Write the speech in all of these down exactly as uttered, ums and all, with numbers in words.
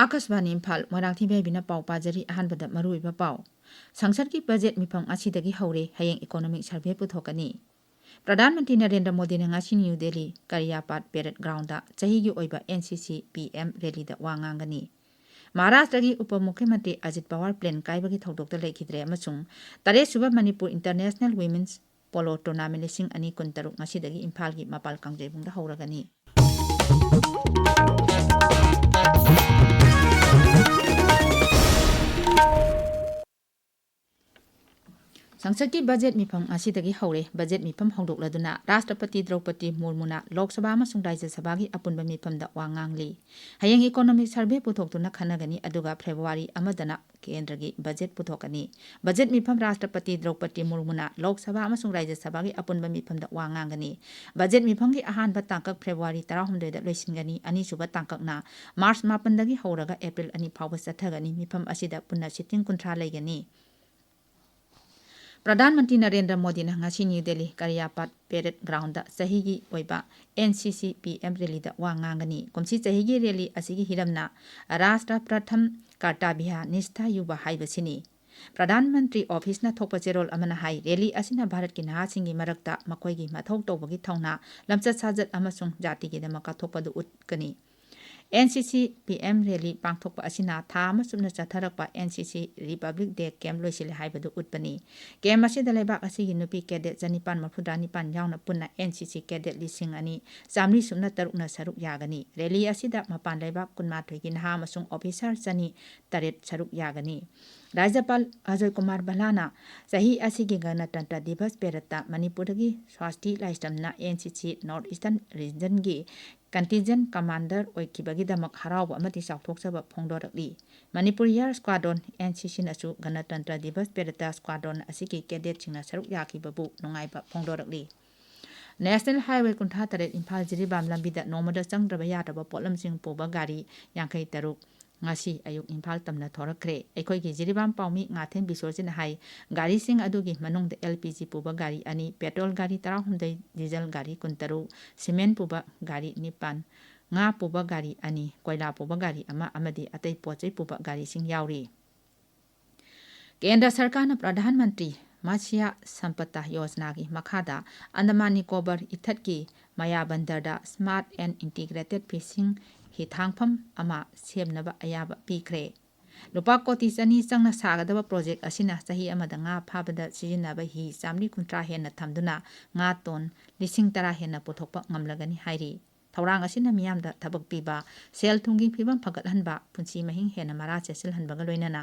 ꯑꯥꯀꯥꯁꯕꯥꯅꯤ ꯏꯝꯐꯥꯜ, ꯃꯣꯏꯔꯥꯡꯊꯦꯝ ꯏꯕꯦꯝꯍꯥꯏꯕꯤꯅ ꯄꯥꯎ ꯄꯥꯖꯔꯤ꯫ ꯑꯍꯥꯟꯕꯗ ꯃꯔꯨꯑꯣꯏꯕ ꯄꯥꯎ꯫ ꯁꯪꯁꯠꯀꯤ ꯕꯖꯦꯠ ꯃꯤꯐꯝ ꯉꯁꯤꯗꯒꯤ ꯍꯧꯔꯦ, ꯍꯌꯦꯡ ꯏꯀꯣꯅꯣꯃꯤꯛ ꯁꯔꯚꯦ ꯄꯨꯊꯣꯛꯀꯅꯤ꯫ ꯄ꯭ꯔꯙꯥꯟ ꯃꯟꯇ꯭ꯔꯤ ꯅꯔꯦꯟꯗ꯭ꯔ ꯃꯣꯗꯤꯅ ꯉꯁꯤ ꯅ꯭ꯌꯨ ꯗꯦꯜꯂꯤ ꯀꯔꯤꯌꯥꯄꯥꯠ ꯄꯦꯔꯦꯗ ꯒ꯭ꯔꯥꯎꯟꯗ ꯆꯍꯤꯒꯤ ꯑꯣꯏꯕ ꯑꯦꯟ ꯁꯤ ꯁꯤ ꯄꯤ ꯑꯦꯝ ꯔꯦꯂꯤꯗ ꯋꯥ ꯉꯥꯡꯒꯅꯤ꯫ ꯃꯍꯥꯔꯥꯁꯇ꯭ꯔꯒꯤ ꯎꯄ ꯃꯨꯈ꯭ꯌ ꯃꯟꯇ꯭ꯔꯤ ꯑꯖꯤꯠ ꯄꯋꯥꯔ ꯄ꯭ꯂꯦꯟ ꯀꯥꯏꯕꯒꯤ ꯊꯧꯗꯣꯛꯇ ꯂꯩꯈꯤꯗ꯭ꯔꯦ ꯑꯃꯁꯨꯡ ꯇꯔꯦꯠꯁꯨꯕ Manipur international women's polo tournament ꯂꯤꯁꯤꯡ ꯑꯅꯤ ꯀꯨꯟꯇꯔꯨꯛ ꯉꯁꯤꯗꯒꯤ ꯏꯝꯐꯥꯜꯒꯤ ꯃꯄꯥꯜ ꯀꯥꯡꯖꯩꯕꯨꯡꯗ ꯍꯧꯔꯒꯅꯤ꯫ ꯁꯪꯁꯠꯀꯤ ꯕꯖꯦꯠ ꯃꯤꯐꯝ ꯉꯁꯤꯗꯒꯤ ꯍꯧꯔꯦ꯫ ꯕꯖꯦꯠ ꯃꯤꯐꯝ ꯍꯧꯗꯣꯛꯂꯗꯨꯅ ꯔꯥꯁꯇ꯭ꯔꯄꯇꯤ ꯗ꯭ꯔꯧꯄꯗꯤ ꯃꯨꯔꯃꯨꯅ ꯂꯣꯛ ꯁꯚꯥ ꯑꯃꯁꯨꯡ ꯔꯥꯖ꯭ꯌ ꯁꯚꯥꯒꯤ ꯑꯄꯨꯟꯕ ꯃꯤꯐꯝꯗ ꯋꯥ ꯉꯥꯡꯂꯤ꯫ ꯍꯌꯦꯡ ꯏꯀꯣꯅꯣꯃꯤꯛ ꯁꯔꯚꯦ ꯄꯨꯊꯣꯛꯇꯨꯅ ꯈꯟꯅꯒꯅꯤ, ꯑꯗꯨꯒ ꯐꯦꯕ꯭ꯔꯨꯋꯥꯔꯤ ꯑꯃꯗꯅ ꯀꯦꯟꯗ꯭ꯔꯒꯤ ꯕꯖꯦꯠ ꯄꯨꯊꯣꯛꯀꯅꯤ꯫ ꯕꯖꯦꯠ ꯃꯤꯐꯝ ꯔꯥꯁꯇ꯭ꯔꯄꯇꯤ ꯗ꯭ꯔꯧꯄꯗꯤ ꯃꯨꯔꯃꯨꯅ ꯂꯣꯛ ꯁꯚꯥ ꯑꯃꯁꯨꯡ ꯔꯥꯖ꯭ꯌ ꯁꯚꯥꯒꯤ ꯑꯄꯨꯟꯕ ꯃꯤꯐꯝꯗ ꯋꯥ ꯉꯥꯡꯒꯅꯤ꯫ ꯕꯖꯦꯠ ꯃꯤꯐꯝꯒꯤ ꯑꯍꯥꯟꯕ ꯇꯥꯡꯀꯛ ꯐꯦꯕ꯭ꯔꯨꯋꯥꯔꯤ ꯇꯔꯥꯍꯨꯝꯗꯣꯏꯗ ꯂꯣꯏꯁꯤꯟꯒꯅꯤ꯫ ꯑꯅꯤꯁꯨꯕ ꯇꯥꯡꯀꯛꯅ ꯃꯥꯔꯆ ꯃꯥꯄꯟꯗꯒꯤ ꯍꯧꯔꯒ ꯑꯦꯄ꯭ꯔꯤꯜ ꯑꯅꯤ ꯐꯥꯎꯕ ꯆꯠꯊꯒꯅꯤ꯫ ꯃꯤꯐꯝ ꯑꯁꯤꯗ ꯄꯨꯟꯅ ꯁꯤꯇꯤꯡ ꯀꯨꯟꯊ꯭ꯔꯥ ꯂꯩꯒꯅꯤ꯫ ꯄ꯭ꯔꯙꯥꯟ ꯃꯟꯇ꯭ꯔꯤ ꯅꯔꯦꯟꯗ꯭ꯔ ꯃꯣꯗꯤꯅ ꯉꯁꯤ ꯅ꯭ꯌꯨ ꯗꯦꯜꯂꯤ ꯀꯔꯤꯌꯥꯄꯥꯠ ꯄꯦꯔꯦꯗ ꯒ꯭ꯔꯥꯎꯟꯗ ꯆꯍꯤꯒꯤ ꯑꯣꯏꯕ ꯑꯦꯟ ꯁꯤ ꯁꯤ ꯄꯤ ꯑꯦꯝ ꯔꯦꯂꯤꯗ ꯋꯥ ꯉꯥꯡꯒꯅꯤ꯫ ꯀꯨꯝꯁꯤ ꯆꯍꯤꯒꯤ ꯔꯦꯂꯤ ꯑꯁꯤꯒꯤ ꯍꯤꯔꯝꯅ ꯔꯥꯁꯇ꯭ꯔ ꯄ꯭ꯔꯊꯝ ꯀꯔꯇꯥꯚ꯭ꯌ ꯅꯤꯁꯊꯥ ꯌꯨꯚ ꯍꯥꯏꯕꯁꯤꯅꯤ꯫ ꯄ꯭ꯔꯙꯥꯟ ꯃꯟꯇ꯭ꯔꯤ ꯑꯣꯐꯤꯁꯅ ꯊꯣꯛꯄ ꯆꯦꯔꯣꯜ ꯑꯃꯅ ꯍꯥꯏ, ꯔꯦꯂꯤ ꯑꯁꯤꯅ ꯚꯥꯔꯠꯀꯤ ꯅꯍꯥꯁꯤꯡꯒꯤ ꯃꯔꯛꯇ ꯃꯈꯣꯏꯒꯤ ꯃꯊꯧ ꯇꯧꯕꯒꯤ ꯊꯧꯅꯥ, ꯂꯝꯆꯠ ꯁꯥꯖꯠ ꯑꯃꯁꯨꯡ ꯖꯥꯇꯤꯒꯤꯗꯃꯛ ꯀꯠꯊꯣꯛꯄꯗꯨ ꯎꯠꯀꯅꯤ꯫ ꯑꯦꯟ ꯁꯤ ꯁꯤ ꯄꯤ ꯑꯦꯝ ꯔꯦꯂꯤ ꯄꯥꯡꯊꯣꯛꯄ ꯑꯁꯤꯅ ꯊꯥ ꯑꯃ ꯆꯨꯞꯅ ꯆꯠꯊꯔꯛꯄ ꯑꯦꯟ ꯁꯤ ꯁꯤ ꯔꯤꯄꯕ꯭ꯂꯤꯛ ꯗꯦ ꯀꯦꯝꯞ ꯂꯣꯏꯁꯤꯜꯂꯦ ꯍꯥꯏꯕꯗꯨ ꯎꯠꯄꯅꯤ꯫ ꯀꯦꯝꯞ ꯑꯁꯤꯗ ꯂꯩꯕꯥꯛ ꯑꯁꯤꯒꯤ ꯅꯨꯄꯤ ꯀꯦꯗꯦꯠ ꯆꯅꯤꯄꯥꯟ ꯃꯔꯐꯨꯇꯔꯥ ꯅꯤꯄꯥꯟ ꯌꯥꯎꯅ ꯄꯨꯟꯅ ꯑꯦꯟ ꯁꯤ ꯁꯤ ꯀꯦꯗꯦꯠ ꯂꯤꯁꯤꯡ ꯑꯅꯤ ꯆꯥꯃꯔꯤ ꯁꯨꯞꯅ ꯇꯔꯨꯛꯅ ꯁꯔꯨꯛ ꯌꯥꯒꯅꯤ꯫ ꯔꯦꯂꯤ ꯑꯁꯤꯗ ꯃꯄꯥꯟ ꯂꯩꯕꯥꯛ ꯀꯨꯟꯃꯥꯊꯣꯏꯒꯤ ꯅꯍꯥ ꯑꯃꯁꯨꯡ ꯑꯣꯐꯤꯁꯥꯔ ꯆꯅꯤ ꯇꯔꯦꯠ ꯁꯔꯨꯛ ꯌꯥꯒꯅꯤ꯫ ꯔꯥꯖ꯭ꯌꯄꯥꯜ ꯑꯖꯣꯏ ꯀꯨꯃꯥꯔ ꯚꯜꯂꯥꯅ ꯆꯍꯤ ꯑꯁꯤꯒꯤ ꯒꯅꯇꯟꯇ꯭ꯔ ꯗꯤꯚꯁ ꯄꯦꯔꯦꯗꯇ ꯃꯅꯤꯄꯨꯔꯗꯒꯤ ꯁ꯭ꯋꯥꯁꯇꯤ ꯂꯥꯏꯁ꯭ꯔꯝꯅ N C C north eastern ꯔꯤꯖꯟꯒꯤ ꯀꯟꯇꯤꯟꯖꯦꯟꯠ ꯀꯃꯥꯟꯗꯔ ꯑꯣꯏꯈꯤꯕꯒꯤꯗꯃꯛ ꯍꯔꯥꯎꯕ ꯑꯃꯗꯤ ꯆꯥꯎꯊꯣꯛꯆꯕ ꯐꯣꯡꯗꯣꯔꯛꯂꯤ꯫ Manipur air squadron, N C ꯁꯤꯅꯁꯨ ꯒꯅꯇꯟꯇ꯭ꯔ ꯗꯤꯚꯁ ꯄꯦꯔꯦꯗꯇ ꯁ꯭ꯀ꯭ꯋꯥꯗ꯭ꯔꯣꯟ ꯑꯁꯤꯒꯤ ꯀꯦꯗꯦꯠꯁꯤꯡꯅ ꯁꯔꯨꯛ ꯌꯥꯈꯤꯕꯕꯨ ꯅꯨꯡꯉꯥꯏꯕ ꯐꯣꯡꯗꯣꯔꯛꯂꯤ꯫ ꯅꯦꯁꯅꯦꯜ ꯍꯥꯏꯋꯦ ꯀꯨꯟꯊ꯭ꯔꯥ ꯇꯔꯦꯠ ꯏꯝꯐꯥꯜ ꯖꯤꯔꯤꯕꯥꯝ ꯂꯝꯕꯤꯗ ꯅꯣꯡꯃꯗ ꯆꯪꯗ꯭ꯔꯕ ꯌꯥꯗ꯭ꯔꯕ ꯄꯣꯠꯂꯝꯁꯤꯡ ꯄꯨꯕ ꯒꯥꯔꯤ ꯌꯥꯡꯈꯩ ꯇꯔꯨꯛ ꯉꯁꯤ ꯑꯌꯨꯛ ꯏꯝꯐꯥꯜ ꯇꯝꯅ ꯊꯣꯔꯛꯈ꯭ꯔꯦ꯫ ꯑꯩꯈꯣꯏꯒꯤ ꯖꯤꯔꯤꯕꯥꯝ ꯄꯥꯎꯃꯤ ꯉꯥꯊꯦꯝ ꯕꯤꯁ꯭ꯋꯖꯤꯠꯅ ꯍꯥꯏ, ꯒꯥꯔꯤꯁꯤꯡ ꯑꯗꯨꯒꯤ ꯃꯅꯨꯡꯗ ꯑꯦꯜ ꯄꯤ ꯖꯤ ꯄꯨꯕ ꯒꯥꯔꯤ ꯑꯅꯤ, ꯄꯦꯇ꯭ꯔꯣꯜ ꯒꯥꯔꯤ ꯇꯔꯥꯍꯨꯝꯗꯣꯏ, ꯗꯤꯖꯜ ꯒꯥꯔꯤ ꯀꯨꯟꯇꯔꯨꯛ, ꯁꯤꯃꯦꯟ ꯄꯨꯕ ꯒꯥꯔꯤ ꯅꯤꯄꯥꯟ, ꯉꯥ ꯄꯨꯕ ꯒꯥꯔꯤ ꯑꯅꯤ, ꯀꯣꯏꯂꯥ ꯄꯨꯕ ꯒꯥꯔꯤ ꯑꯃ ꯑꯃꯗꯤ ꯑꯇꯩ ꯄꯣꯠ ꯆꯩ ꯄꯨꯕ ꯒꯥꯔꯤꯁꯤꯡ ꯌꯥꯎꯔꯤ꯫ ꯀꯦꯟꯗ꯭ꯔ ꯁꯔꯀꯥꯔꯅ ꯄ꯭ꯔꯙꯥꯟ ꯃꯟꯇ꯭ꯔꯤ ꯃꯠꯁ꯭ꯌ ꯁꯝꯄꯗ ꯌꯣꯖꯅꯥꯒꯤ ꯃꯈꯥꯗ Andaman Nicobar ꯏꯊꯠꯀꯤ ꯃꯌꯥꯕꯟꯗꯔꯗ Smart and Integrated Fishing ꯍꯤꯊꯥꯡꯐꯝ ꯑꯃ ꯁꯦꯝꯅꯕ ꯑꯌꯥꯕ ꯄꯤꯈ꯭ꯔꯦ꯫ ꯂꯨꯄꯥ ꯀꯣꯇꯤ ꯆꯅꯤ ꯆꯪꯅ ꯁꯥꯒꯗꯕ ꯄ꯭ꯔꯣꯖꯦꯛ ꯑꯁꯤꯅ ꯆꯍꯤ ꯑꯃꯗ ꯉꯥ ꯐꯥꯕꯗ ꯁꯤꯖꯤꯟꯅꯕ ꯍꯤ ꯆꯥꯃꯔꯤ ꯀꯨꯟꯊ꯭ꯔꯥ ꯍꯦꯟꯅ ꯊꯝꯗꯨꯅ ꯉꯥ ꯇꯣꯟ ꯂꯤꯁꯤꯡ ꯇꯔꯥ ꯍꯦꯟꯅ ꯄꯨꯊꯣꯛꯄ ꯉꯝꯂꯒꯅꯤ ꯍꯥꯏꯔꯤ꯫ ꯊꯧꯔꯥꯡ ꯑꯁꯤꯅ ꯃꯤꯌꯥꯝꯗ ꯊꯕꯛ ꯄꯤꯕ, ꯁꯦꯜ ꯊꯨꯝꯒꯤ ꯐꯤꯕꯝ ꯐꯒꯠꯍꯟꯕ, ꯄꯨꯟꯁꯤ ꯃꯍꯤꯡ ꯍꯦꯟꯅ ꯃꯔꯥ ꯆꯦꯠꯁꯤꯜꯍꯟꯕꯒ ꯂꯣꯏꯅꯅ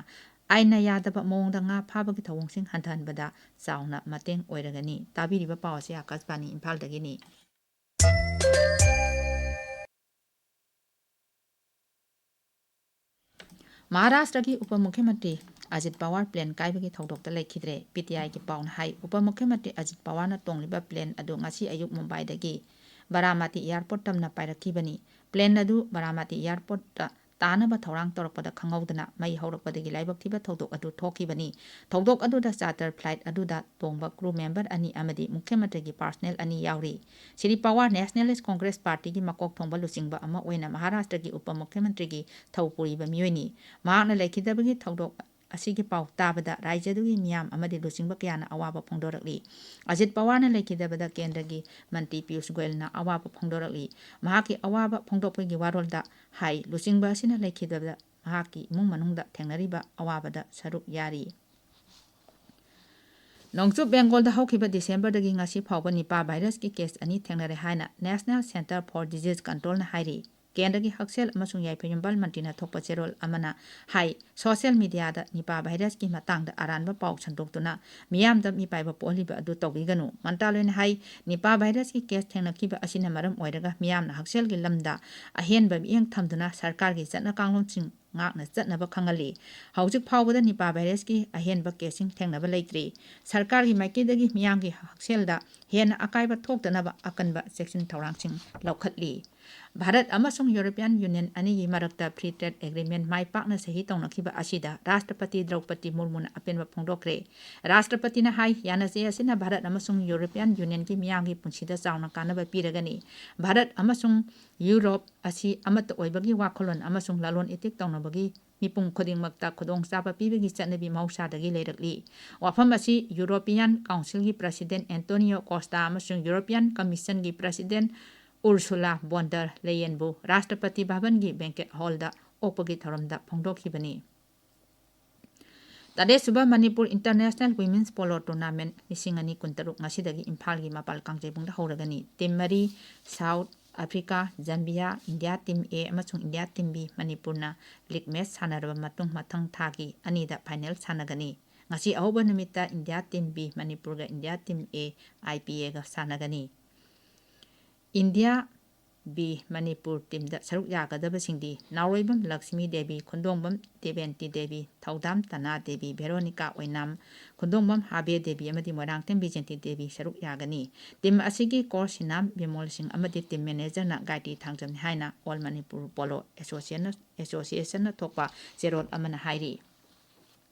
ꯑꯥꯏꯟꯅ ꯌꯥꯗꯕ ꯃꯑꯣꯡꯗ ꯉꯥ ꯐꯥꯕꯒꯤ ꯊꯧꯑꯣꯡꯁꯤꯡ ꯍꯟꯊꯍꯟꯕꯗ ꯆꯥꯎꯅ ꯃꯇꯦꯡ ꯑꯣꯏꯔꯒꯅꯤ꯫ ꯇꯥꯕꯤꯔꯤꯕ ꯄꯥꯎ ꯑꯁꯤ ꯑꯥꯀꯥꯁꯕꯥꯅꯤ ꯏꯝꯐꯥꯜꯗꯒꯤꯅꯤ꯫ ꯃꯍꯥꯔꯥꯁꯇ꯭ꯔꯒꯤ ꯎꯄ ꯃꯨꯈ꯭ꯌꯃꯟꯇ꯭ꯔꯤ ꯑꯖꯤꯠ ꯄꯋꯥꯔ ꯄ꯭ꯂꯦꯟ ꯀꯥꯏꯕꯒꯤ ꯊꯧꯗꯣꯛꯇ ꯂꯩꯈꯤꯗ꯭ꯔꯦ꯫ ꯄꯤ ꯇꯤ ꯑꯥꯏꯒꯤ ꯄꯥꯎꯅ ꯍꯥꯏ, ꯎꯄ ꯃꯨꯈ꯭ꯌꯃꯟꯇ꯭ꯔꯤ ꯑꯖꯤꯠ ꯄꯋꯥꯔꯅ ꯇꯣꯡꯂꯤꯕ ꯄ꯭ꯂꯦꯟ ꯑꯗꯨ ꯉꯁꯤ ꯑꯌꯨꯛ ꯃꯨꯝꯕꯥꯏꯗꯒꯤ ꯕꯔꯥꯃꯇꯤ ꯑꯦꯌꯥꯔꯄꯣꯔꯠ ꯇꯝꯅ ꯄꯥꯏꯔꯛꯈꯤꯕꯅꯤ꯫ ꯄ꯭ꯂꯦꯟ ꯑꯗꯨ ꯕꯔꯥꯃꯇꯤ ꯑꯦꯌꯥꯔꯄꯣꯔꯠꯇ ꯇꯥꯅꯕ ꯊꯧꯔꯥꯡ ꯇꯧꯔꯛꯄꯗ ꯈꯪꯍꯧꯗꯅ ꯃꯩ ꯍꯧꯔꯛꯄꯗꯒꯤ ꯂꯥꯏꯕꯛ ꯊꯤꯕ ꯊꯧꯗꯣꯛ ꯑꯗꯨ ꯊꯣꯛꯈꯤꯕꯅꯤ꯫ ꯊꯧꯗꯣꯛ ꯑꯗꯨꯗ ꯆꯥꯔꯇꯔ ꯐ꯭ꯂꯥꯏꯠ ꯑꯗꯨꯗ ꯇꯣꯡꯕ ꯀ꯭ꯔꯨ ꯃꯦꯝꯕꯔ ꯑꯅꯤ ꯑꯃꯗꯤ ꯃꯨꯈ꯭ꯌꯃꯟꯇ꯭ꯔꯤꯒꯤ ꯄꯥꯔꯁꯅꯦꯜ ꯑꯅꯤ ꯌꯥꯎꯔꯤ꯫ ꯁ꯭ꯔꯤ ꯄꯋꯥꯔ ꯅꯦꯁꯅꯦꯂꯤꯁ ꯀꯣꯡꯒ꯭ꯔꯦꯁ ꯄꯥꯔꯇꯤꯒꯤ ꯃꯀꯣꯛ ꯊꯣꯡꯕ ꯂꯨꯆꯤꯡꯕ ꯑꯃ ꯑꯣꯏꯅ ꯃꯍꯥꯔꯥꯁꯇ꯭ꯔꯒꯤ ꯎꯄ ꯃꯨꯈ꯭ꯌꯃꯟꯇ꯭ꯔꯤꯒꯤ ꯊꯧ ꯄꯨꯔꯤꯕ ꯃꯤꯑꯣꯏꯅꯤ꯫ ꯃꯍꯥꯛꯅ ꯂꯩꯈꯤꯗꯕꯒꯤ ꯊꯧꯗꯣꯛ ꯑꯁꯤꯒꯤ ꯄꯥꯎ ꯇꯥꯕꯗ ꯔꯥꯖ꯭ꯌꯗꯨꯒꯤ ꯃꯤꯌꯥꯝ ꯑꯃꯗꯤ ꯂꯨꯆꯤꯡꯕ ꯀꯌꯥꯅ ꯑꯋꯥꯕ ꯐꯣꯡꯗꯣꯔꯛꯂꯤ꯫ ꯑꯖꯤꯠ ꯄꯋꯥꯔꯅ ꯂꯩꯈꯤꯗꯕꯗ ꯀꯦꯟꯗ꯭ꯔꯒꯤ ꯃꯟꯇ꯭ꯔꯤ ꯄꯤꯌꯨꯁ ꯒꯣꯌꯜꯅ ꯑꯋꯥꯕ ꯐꯣꯡꯗꯣꯔꯛꯂꯤ꯫ ꯃꯍꯥꯛꯀꯤ ꯑꯋꯥꯕ ꯐꯣꯡꯗꯣꯛꯄꯒꯤ ꯋꯥꯔꯣꯜꯗ ꯍꯥꯏ, ꯂꯨꯆꯤꯡꯕ ꯑꯁꯤꯅ ꯂꯩꯈꯤꯗꯕꯗ ꯃꯍꯥꯛꯀꯤ ꯏꯃꯨꯡ ꯃꯅꯨꯡꯗ ꯊꯦꯡꯅꯔꯤꯕ ꯑꯋꯥꯕꯗ ꯁꯔꯨꯛ ꯌꯥꯔꯤ꯫ ꯅꯣꯡꯆꯨꯞ ꯕꯦꯡꯒꯣꯜꯗ ꯍꯧꯈꯤꯕ ꯗꯤꯁꯦꯝꯕꯔꯗꯒꯤ ꯉꯁꯤ ꯐꯥꯎꯕ ꯅꯤꯄꯥ ꯚꯥꯏꯔꯁꯀꯤ ꯀꯦꯁ ꯑꯅꯤ ꯊꯦꯡꯅꯔꯦ ꯍꯥꯏꯅ National Centre for Disease Controlꯅ ꯍꯥꯏꯔꯤ꯫ ꯀꯦꯟꯗ꯭ꯔꯒꯤ ꯍꯛꯁꯦꯜ ꯑꯃꯁꯨꯡ ꯌꯥꯏꯐ ꯌꯨꯝꯕꯥꯜ ꯃꯟꯇ꯭ꯔꯤꯅ ꯊꯣꯛꯄ ꯆꯦꯔꯣꯜ ꯑꯃꯅ ꯍꯥꯏ, ꯁꯣꯁꯤꯌꯦꯜ ꯃꯤꯗꯤꯌꯥꯗ ꯅꯤꯄꯥ ꯚꯥꯏꯔꯁꯀꯤ ꯃꯇꯥꯡꯗ ꯑꯔꯥꯟꯕ ꯄꯥꯎ ꯁꯟꯗꯣꯛꯇꯨꯅ ꯃꯤꯌꯥꯝꯗ ꯃꯤꯄꯥꯏꯕ ꯄꯣꯛꯍꯜꯂꯤꯕ ꯑꯗꯨ ꯇꯧꯕꯤꯒꯅꯨ꯫ ꯃꯟꯇ꯭ꯔꯥꯂꯣꯏꯅ ꯍꯥꯏ, ꯅꯤꯄꯥ ꯚꯥꯏꯔꯁꯀꯤ ꯀꯦꯁ ꯊꯦꯡꯅꯈꯤꯕ ꯑꯁꯤꯅ ꯃꯔꯝ ꯑꯣꯏꯔꯒ ꯃꯤꯌꯥꯝꯅ ꯍꯛꯁꯦꯜꯒꯤ ꯂꯝꯗ ꯑꯍꯦꯟꯕ ꯃꯤꯠꯌꯦꯡ ꯊꯝꯗꯨꯅ ꯁꯔꯀꯥꯔꯒꯤ ꯆꯠꯅ ꯀꯥꯡꯂꯣꯟꯁꯤꯡ ꯉꯥꯛꯅ ꯆꯠꯅꯕ ꯈꯪꯍꯜꯂꯤ꯫ ꯍꯧꯖꯤꯛ ꯐꯥꯎꯕꯗ ꯅꯤꯄꯥ ꯚꯥꯏꯔꯁꯀꯤ ꯑꯍꯦꯟꯕ ꯀꯦꯁꯁꯤꯡ ꯊꯦꯡꯅꯕ ꯂꯩꯇ꯭ꯔꯤ꯫ ꯁꯔꯀꯥꯔꯒꯤ ꯃꯥꯏꯀꯩꯗꯒꯤ ꯃꯤꯌꯥꯝꯒꯤ ꯍꯛꯁꯦꯜꯗ ꯍꯦꯟꯅ ꯑꯀꯥꯏꯕ ꯊꯣꯛꯇꯅꯕ ꯑꯀꯟꯕ ꯆꯦꯛꯁꯤꯟ ꯊꯧꯔꯥꯡꯁꯤꯡ ꯂꯧꯈꯠꯂꯤ꯫ ꯚꯥꯔꯠ ꯑꯃꯁꯨꯡ ꯌꯨꯔꯣꯄꯤꯌꯥꯟ ꯌꯨꯅꯤꯌꯟ ꯑꯅꯤꯒꯤ ꯃꯔꯛꯇ free trade agreement ꯃꯥꯏ ꯄꯥꯛꯅ ꯁꯍꯤ ꯇꯧꯅꯈꯤꯕ ꯑꯁꯤꯗ ꯔꯥꯁꯇ꯭ꯔꯄꯇꯤ ꯗ꯭ꯔꯧꯄꯗꯤ ꯃꯨꯔꯃꯨꯅ ꯑꯄꯦꯟꯕ ꯐꯣꯡꯗꯣꯛꯈ꯭ꯔꯦ꯫ ꯔꯥꯁꯇ꯭ꯔꯄꯇꯤꯅ ꯍꯥꯏ, ꯌꯥꯅꯖꯦ ꯑꯁꯤꯅ ꯚꯥꯔꯠ ꯑꯃꯁꯨꯡ ꯌꯨꯔꯣꯄꯤꯌꯥꯟ ꯌꯨꯅꯤꯌꯟꯒꯤ ꯃꯤꯌꯥꯝꯒꯤ ꯄꯨꯟꯁꯤꯗ ꯆꯥꯎꯅ ꯀꯥꯟꯅꯕ ꯄꯤꯔꯒꯅꯤ꯫ ꯚꯥꯔꯠ ꯑꯃꯁꯨꯡ ꯌꯨꯔꯣꯞ ꯑꯁꯤ ꯑꯃꯠꯇ ꯑꯣꯏꯕꯒꯤ ꯋꯥꯈꯜꯂꯣꯟ ꯑꯃꯁꯨꯡ ꯂꯂꯣꯟ ꯏꯇꯤꯛ ꯇꯧꯅꯕꯒꯤ ꯃꯤꯄꯨꯝ ꯈꯨꯗꯤꯡꯃꯛꯇ ꯈꯨꯗꯣꯡꯆꯥꯕ ꯄꯤꯕꯒꯤ ꯆꯠꯅꯕꯤ ꯃꯍꯧꯁꯥꯗꯒꯤ ꯂꯩꯔꯛꯂꯤ꯫ ꯋꯥꯐꯝ ꯑꯁꯤ ꯌꯨꯔꯣꯄꯤꯌꯥꯟ ꯀꯥꯎꯟꯁꯤꯜꯒꯤ ꯄ꯭ꯔꯁꯤꯗꯦꯟ ꯑꯦꯟꯇꯣꯅꯤꯌꯣ ꯀꯣꯁꯇꯥ ꯑꯃꯁꯨꯡ ꯌꯨꯔꯣꯄꯤꯌꯥꯟ ꯀꯃꯤꯁꯟꯒꯤ ꯄ꯭ꯔꯁꯤꯗꯦꯟ ꯎꯔꯁꯨꯂꯥ ꯕꯣꯟꯗꯔ ꯂꯦꯌꯦꯟꯕꯨ ꯔꯥꯁꯇ꯭ꯔꯄꯇꯤ ꯚꯕꯟꯒꯤ banquet hallꯗ ꯑꯣꯛꯄꯒꯤ ꯊꯧꯔꯝꯗ ꯐꯣꯡꯗꯣꯛꯈꯤꯕꯅꯤ꯫ ꯇꯔꯦꯠꯁꯨꯕ Manipur International Women's Polo Tournament ꯂꯤꯁꯤꯡ ꯑꯅꯤ ꯀꯨꯟꯇꯔꯨꯛ ꯉꯁꯤꯗꯒꯤ ꯏꯝꯐꯥꯜꯒꯤ ꯃꯄꯥꯜ ꯀꯥꯡꯖꯩꯕꯨꯡꯗ ꯍꯧꯔꯒꯅꯤ꯫ Team ꯃꯔꯤ, South Africa, Zambia, India Team A ꯑꯃꯁꯨꯡ India Team B, ꯃꯅꯤꯄꯨꯔꯅ league match ꯁꯥꯟꯅꯔꯕ ꯃꯇꯨꯡ ꯃꯊꯪ ꯊꯥꯒꯤ ꯑꯅꯤꯗ final ꯁꯥꯟꯅꯒꯅꯤ꯫ ꯉꯁꯤ ꯑꯍꯧꯕ ꯅꯨꯃꯤꯠꯇ India Team B ꯃꯅꯤꯄꯨꯔꯒ India Team A, I P Aꯒ ꯁꯥꯟꯅꯒꯅꯤ꯫ India B ꯃꯅꯤꯄꯨꯔ teamꯗ ꯁꯔꯨꯛ ꯌꯥꯒꯗꯕꯁꯤꯡꯗꯤ ꯅꯥꯎꯔꯣꯏꯕꯝ ꯂꯛꯁꯃꯤ ꯗꯦꯕꯤ, ꯈꯨꯟꯗꯣꯡꯕꯝ ꯗꯦꯕꯦꯟꯇꯤ ꯗꯦꯕꯤ, ꯊꯧꯗꯥꯝ ꯇꯅꯥ ꯗꯦꯕꯤ, ꯚꯦꯔꯣꯅꯤꯀꯥ ꯑꯣꯏꯅꯥꯝ, ꯈꯨꯟꯗꯣꯡꯕꯝ ꯍꯥꯕꯦ ꯗꯦꯕꯤ ꯑꯃꯗꯤ ꯃꯣꯏꯔꯥꯡꯊꯦꯝ ꯕꯤꯖꯦꯟꯇꯤ ꯗꯦꯕꯤ ꯁꯔꯨꯛ ꯌꯥꯒꯅꯤ꯫ Team ꯑꯁꯤꯒꯤ coach ꯁꯤꯅꯥꯝ ꯕꯤꯃꯣꯜ ꯁꯤꯡ ꯑꯃꯗꯤ team managerꯅ ꯒꯥꯏꯇꯤ ꯊꯥꯡꯖꯝꯅꯤ ꯍꯥꯏꯅ All Manipur Polo Association, Associationꯅ ꯊꯣꯛꯄ ꯆꯦꯔꯣꯜ ꯑꯃꯅ ꯍꯥꯏꯔꯤ꯫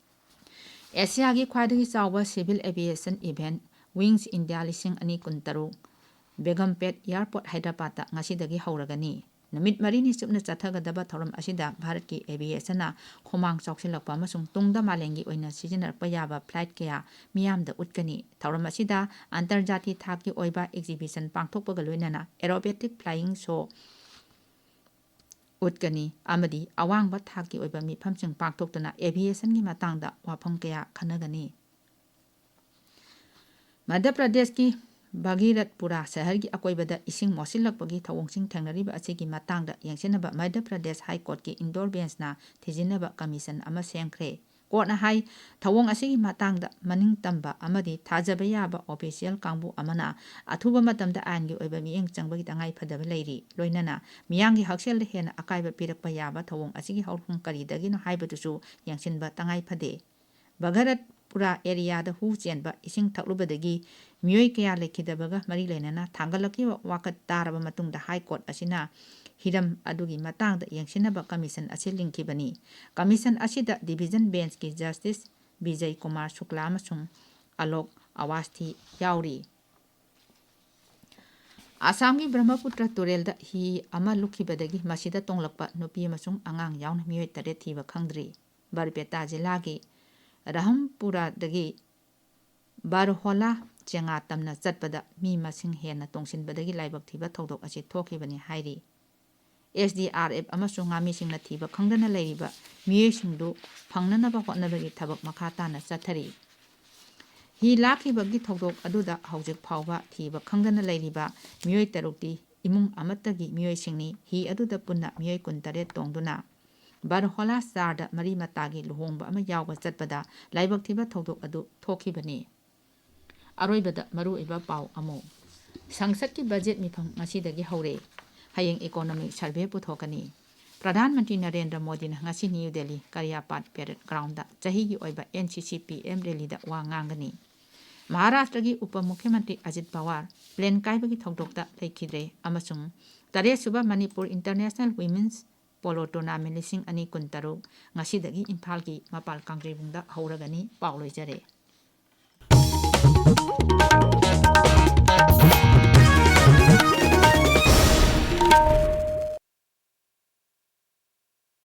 ꯑꯦꯁꯤꯌꯥꯒꯤ ꯈ꯭ꯋꯥꯏꯗꯒꯤ ꯆꯥꯎꯕ civil aviation event Wings India ꯂꯤꯁꯤꯡ ꯑꯅꯤ ꯀꯨꯟꯇꯔꯨꯛ ꯕꯦꯒꯝꯄꯦꯠ Airport ꯍꯥꯏꯗ꯭ꯔꯕꯥꯗꯇ ꯉꯁꯤꯗꯒꯤ ꯍꯧꯔꯒꯅꯤ꯫ ꯅꯨꯃꯤꯠ ꯃꯔꯤꯅꯤ ꯆꯨꯞꯅ ꯆꯠꯊꯒꯗꯕ ꯊꯧꯔꯝ ꯑꯁꯤꯗ ꯚꯥꯔꯠꯀꯤ aviationꯅ ꯈꯨꯃꯥꯡ ꯆꯥꯎꯁꯤꯜꯂꯛꯄ ꯑꯃꯁꯨꯡ ꯇꯨꯡꯗ ꯃꯥꯂꯦꯝꯒꯤ ꯑꯣꯏꯅ ꯁꯤꯖꯤꯟꯅꯔꯛꯄ ꯌꯥꯕ flight ꯀꯌꯥ ꯃꯤꯌꯥꯝꯗ ꯎꯠꯀꯅꯤ꯫ ꯊꯧꯔꯝ ꯑꯁꯤꯗ ꯑꯟꯇꯔꯖꯥꯇꯤ ꯊꯥꯛꯀꯤ ꯑꯣꯏꯕ exhibition ꯄꯥꯡꯊꯣꯛꯄꯒ ꯂꯣꯏꯅꯅ aerobatic flying show ꯎꯠꯀꯅꯤ ꯑꯃꯗꯤ ꯑꯋꯥꯡꯕ ꯊꯥꯛꯀꯤ ꯑꯣꯏꯕ ꯃꯤꯐꯝꯁꯤꯡ ꯄꯥꯡꯊꯣꯛꯇꯨꯅ aviationꯒꯤ ꯃꯇꯥꯡꯗ ꯋꯥꯐꯝ ꯀꯌꯥ ꯈꯟꯅꯒꯅꯤ꯫ ꯃꯙ꯭ꯌ ꯄ꯭ꯔꯗꯦꯁꯀꯤ ꯚꯥꯒꯤꯔꯊꯄꯨꯔꯥ ꯁꯍꯔꯒꯤ ꯑꯀꯣꯏꯕꯗ ꯏꯁꯤꯡ ꯃꯣꯠꯁꯤꯜꯂꯛꯄꯒꯤ ꯊꯧꯑꯣꯡꯁꯤꯡ ꯊꯦꯡꯅꯔꯤꯕ ꯑꯁꯤꯒꯤ ꯃꯇꯥꯡꯗ ꯌꯦꯡꯁꯤꯟꯅꯕ Madhya Pradesh High Courtꯀꯤ indoor benchꯅ ꯊꯤꯖꯤꯟꯅꯕ commission ꯑꯃ ꯁꯦꯝꯈ꯭ꯔꯦ꯫ Courtꯅ ꯍꯥꯏ, ꯊꯧꯑꯣꯡ ꯑꯁꯤꯒꯤ ꯃꯇꯥꯡꯗ ꯃꯅꯤꯡ ꯇꯝꯕ ꯑꯃꯗꯤ ꯊꯥꯖꯕ ꯌꯥꯕ official ꯀꯥꯡꯕꯨ ꯑꯃꯅ ꯑꯊꯨꯕ ꯃꯇꯝꯗ ꯑꯥꯏꯟꯒꯤ ꯑꯣꯏꯕ ꯃꯤꯠꯌꯦꯡ ꯆꯪꯕꯒꯤ ꯇꯉꯥꯏ ꯐꯗꯕ ꯂꯩꯔꯤ꯫ ꯂꯣꯏꯅꯅ ꯃꯤꯌꯥꯝꯒꯤ ꯍꯛꯁꯦꯜꯗ ꯍꯦꯟꯅ ꯑꯀꯥꯏꯕ ꯄꯤꯔꯛꯄ ꯌꯥꯕ ꯊꯧꯑꯣꯡ ꯑꯁꯤꯒꯤ ꯍꯧꯔꯛꯐꯝ ꯀꯔꯤꯗꯒꯤꯅꯣ ꯍꯥꯏꯕꯗꯨꯁꯨ ꯌꯦꯡꯁꯤꯟꯕ ꯇꯉꯥꯏ ꯐꯗꯦ꯫ ꯚꯥꯒꯤꯔꯊ ꯄꯨꯔꯥ ꯑꯦꯔꯤꯌꯥꯗ ꯍꯨ ꯆꯦꯟꯕ, ꯏꯁꯤꯡ ꯊꯛꯂꯨꯕꯗꯒꯤ ꯃꯤꯑꯣꯏ ꯀꯌꯥ ꯂꯩꯈꯤꯗꯕꯒ ꯃꯔꯤ ꯂꯩꯅꯅ ꯊꯥꯡꯒꯠꯂꯛꯈꯤꯕ ꯋꯥꯀꯠ ꯇꯥꯔꯕ ꯃꯇꯨꯡꯗ ꯍꯥꯏ ꯀꯣꯔꯠ ꯑꯁꯤꯅ ꯍꯤꯔꯝ ꯑꯗꯨꯒꯤ ꯃꯇꯥꯡꯗ ꯌꯦꯡꯁꯤꯟꯅꯕ ꯀꯃꯤꯁꯟ ꯑꯁꯤ ꯂꯤꯡꯈꯤꯕꯅꯤ꯫ ꯀꯃꯤꯁꯟ ꯑꯁꯤꯗ ꯗꯤꯚꯤꯖꯟ ꯕꯦꯟꯁꯀꯤ ꯖꯁꯇꯤꯁ ꯕꯤꯖꯩ ꯀꯨꯃꯥꯔ ꯁꯨꯛꯂꯥ ꯑꯃꯁꯨꯡ ꯑꯂꯣꯛ ꯑꯋꯥꯁꯊꯤ ꯌꯥꯎꯔꯤ꯫ ꯑꯁꯥꯝꯒꯤ ꯕ꯭ꯔꯍ꯭ꯃꯄꯨꯇ꯭ꯔ ꯇꯨꯔꯦꯜꯗ ꯍꯤ ꯑꯃ ꯂꯨꯞꯈꯤꯕꯗꯒꯤ ꯃꯁꯤꯗ ꯇꯣꯡꯂꯛꯄ ꯅꯨꯄꯤ ꯑꯃꯁꯨꯡ ꯑꯉꯥꯡ ꯌꯥꯎꯅ ꯃꯤꯑꯣꯏ ꯇꯔꯦꯠ ꯊꯤꯕ ꯈꯪꯗ꯭ꯔꯤ꯫ ꯕꯔꯄꯦꯇꯥ ꯖꯤꯂꯥꯒꯤ ꯔꯍꯝꯄꯨꯔꯥꯗꯒꯤ ꯕꯔꯍꯣꯂꯥ ꯆꯦꯉꯥ ꯇꯝꯅ ꯆꯠꯄꯗ ꯃꯤ ꯃꯁꯤꯡ ꯍꯦꯟꯅ ꯇꯣꯡꯁꯤꯟꯕꯗꯒꯤ ꯂꯥꯏꯕꯛ ꯊꯤꯕ ꯊꯧꯗꯣꯛ ꯑꯁꯤ ꯊꯣꯛꯈꯤꯕꯅꯤ ꯍꯥꯏꯔꯤ꯫ ꯑꯦꯁ ꯗꯤ ꯑꯥꯔ ꯑꯦꯐ ꯑꯃꯁꯨꯡ ꯉꯥꯃꯤꯁꯤꯡꯅ ꯊꯤꯕ ꯈꯪꯗꯅ ꯂꯩꯔꯤꯕ ꯃꯤꯑꯣꯏꯁꯤꯡꯗꯨ ꯐꯪꯅꯅꯕ ꯍꯣꯠꯅꯕꯒꯤ ꯊꯕꯛ ꯃꯈꯥ ꯇꯥꯅ ꯆꯠꯊꯔꯤ꯫ ꯍꯤ ꯂꯥꯛꯈꯤꯕꯒꯤ ꯊꯧꯗꯣꯛ ꯑꯗꯨꯗ ꯍꯧꯖꯤꯛ ꯐꯥꯎꯕ ꯊꯤꯕ ꯈꯪꯗꯅ ꯂꯩꯔꯤꯕ ꯃꯤꯑꯣꯏ ꯇꯔꯨꯛꯇꯤ ꯏꯃꯨꯡ ꯑꯃꯠꯇꯒꯤ ꯃꯤꯑꯣꯏꯁꯤꯡꯅꯤ꯫ ꯍꯤ ꯑꯗꯨꯗ ꯄꯨꯟꯅ ꯃꯤꯑꯣꯏ ꯀꯨꯟꯇꯔꯦꯠ ꯇꯣꯡꯗꯨꯅ ꯕꯔꯍꯣꯂꯥ ꯆꯥꯔꯗ ꯃꯔꯤ ꯃꯇꯥꯒꯤ ꯂꯨꯍꯣꯡꯕ ꯑꯃ ꯌꯥꯎꯕ ꯆꯠꯄꯗ ꯂꯥꯏꯕꯛ ꯊꯤꯕ ꯊꯧꯗꯣꯛ ꯑꯗꯨ ꯊꯣꯛꯈꯤꯕꯅꯤ꯫ ꯑꯔꯣꯏꯕꯗ ꯃꯔꯨꯑꯣꯏꯕ ꯄꯥꯎ ꯑꯃꯨꯛ꯫ ꯁꯪꯁꯠꯀꯤ ꯕꯖꯦꯠ ꯃꯤꯐꯝ ꯉꯁꯤꯗꯒꯤ ꯍꯧꯔꯦ꯫ ꯍꯌꯦꯡ ꯏꯀꯣꯅꯣꯃꯤꯛ ꯁꯔꯚꯦ ꯄꯨꯊꯣꯛꯀꯅꯤ꯫ ꯄ꯭ꯔꯙꯥꯟ ꯃꯟꯇ꯭ꯔꯤ ꯅꯔꯦꯟꯗ꯭ꯔ ꯃꯣꯗꯤꯅ ꯉꯁꯤ ꯅ꯭ꯌꯨ ꯗꯦꯜꯂꯤ ꯀꯔꯤꯌꯥꯄꯥꯠ ꯄꯦꯔꯦꯗ ꯒ꯭ꯔꯥꯎꯟꯗ ꯆꯍꯤꯒꯤ ꯑꯣꯏꯕ ꯑꯦꯟ ꯁꯤ ꯁꯤ ꯄꯤ ꯑꯦꯝ ꯔꯦꯂꯤꯗ ꯋꯥ ꯉꯥꯡꯒꯅꯤ꯫ ꯃꯍꯥꯔꯥꯁꯇ꯭ꯔꯒꯤ ꯎꯄ ꯃꯨꯈ꯭ꯌꯃꯟꯇ꯭ꯔꯤ ꯑꯖꯤꯠ ꯄꯋꯥꯔ ꯄ꯭ꯂꯦꯟ ꯀꯥꯏꯕꯒꯤ ꯊꯧꯗꯣꯛꯇ ꯂꯩꯈꯤꯗ꯭ꯔꯦ ꯑꯃꯁꯨꯡ ꯇꯔꯦꯠꯁꯨꯕ Manipur international women's polo tournament ꯂꯤꯁꯤꯡ ꯑꯅꯤ ꯀꯨꯟꯇꯔꯨꯛ ꯉꯁꯤꯗꯒꯤ ꯏꯝꯐꯥꯜꯒꯤ ꯃꯄꯥꯜ ꯀꯥꯡꯖꯩꯕꯨꯡꯗ ꯍꯧꯔꯒꯅꯤ꯫ ꯄꯥꯎ ꯂꯣꯏꯖꯔꯦ꯫